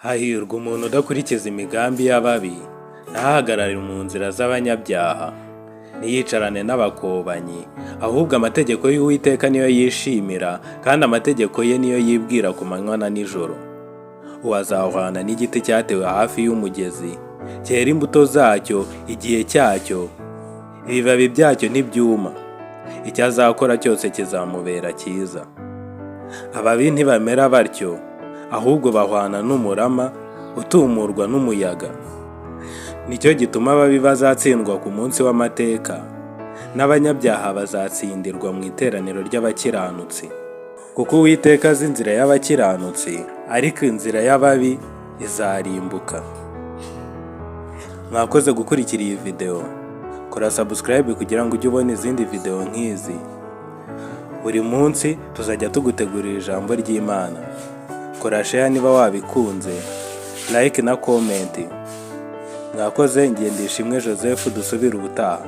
Hahirwa umuntu udakurikiza imigambi y'ababi, ntahagarare mu nzira z'abanyabyaha, ntiyicarane n'abakobanyi, ahubwo amategeko y'Uwiteka niyo yishimira, kandi amategeko ye niyo yibwira ku manywa na nijoro. Uwo azahwana n'igiti cyatewe hafi y'umugezi, cyera imbuto zacyo igihe cyacyo, ibibabi byacyo ntibyuma, icyo azakora cyose kizamubera cyiza. Ababi ntibamera batyo, ahubwo bahwana n'umurama utumurwa n'umuyaga. Nicyo gituma ababi bazatsindwa ku munsi w'amateka, n'abanyabyaha bazatsindirwa mu iteraniro ry'abakiranutsi. Kuko Uwiteka azi inzira y'abakiranutsi, ariko inzira y'ababi izarimbuka. Mwakoze gukurikira iyi video. Kora subscribe kugira ngo ujye ubona izindi video nk'izi. Buri munsi tuzajya tugutegurira ijambo ry'Imana. Kora share niba wabikunze, like na comment. Mwakoze. Ngendishimwe Joseph, dusubire ubutaha.